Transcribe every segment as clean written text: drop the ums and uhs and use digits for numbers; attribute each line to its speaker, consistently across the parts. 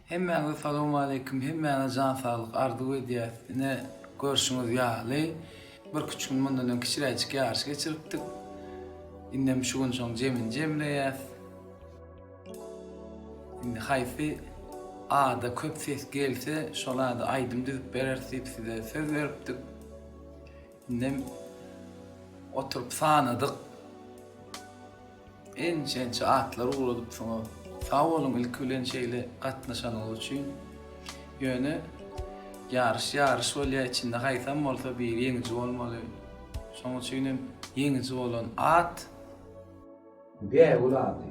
Speaker 1: Hemmäňize salowmaleýkim hemmäňize jan saglyk arzuw edýäs ine görşüňiz ýaly birküç gün mundan öň kiçiräjik ýaryş geçiripdik indem şu gün şoň jemini jemleýäs indi haýsy ada köp ses gelse şol ada aýdym düzüp bereris diýip size söz beripdik indem oturyp sanadyk. Ençe ençe atlar ugradypsyňyz. Sag boluň ilki bilen şeýle gatnaşanyňyz üçin. Ýöne ýaryş ýaryş bolýar içinde haýsam bolsa biri ýeňiji bolmaly. Şoň üçin hem ýeňiji bolan at.
Speaker 2: Bägül ady.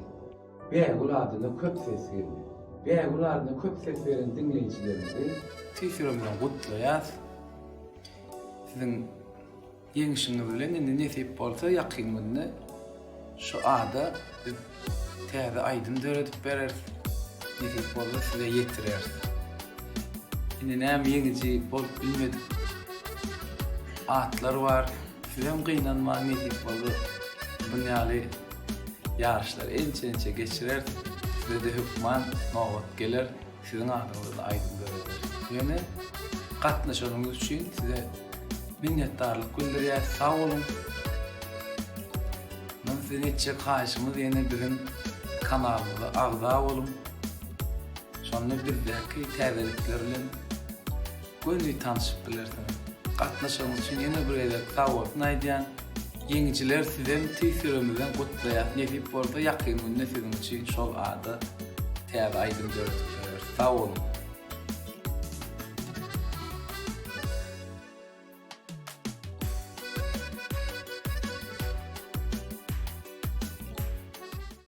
Speaker 2: Bägül adyna köp ses geldi. Bägül adyna köp ses beren diňleýjilerimizi.
Speaker 1: Tüýs ýüregimizden gutlaýas. Siziň. Ýeňişiňiz bilen indi nesip bolsa ýakyn günde şu ada biz täze aýdym döredip bereris. Nesip bolsa size ýetireris. Indi näme ýeňiji bolup bilmedik atlar bar. Sizem gynanmaň nesip bolsa bun ýaly ýaryşlary ençe ençe geçireris. Sizede hökman nobat geler. Siziň adyňyza-da aýdym dörederis. Ýöne gatnaşanyňyz üçin size minnetdarlyk bildirýäs. Sag boluň. Mundan sizden etjek haýyşymyz ýene biziň kanalymyza agza boluň. Şonda bizdäki täzelikler bilen göni tanşyp bilersiňiz. Gatnaşanyňyz üçin ýene bir gezek sag bolsun aýdýan. Ýeňijiler sizem tüýs ýüregimizden gutlaýas. Nesip bolsa ýakyn günde siziň üçin şol ada täze aýdym döredip bereris. Sag boluň.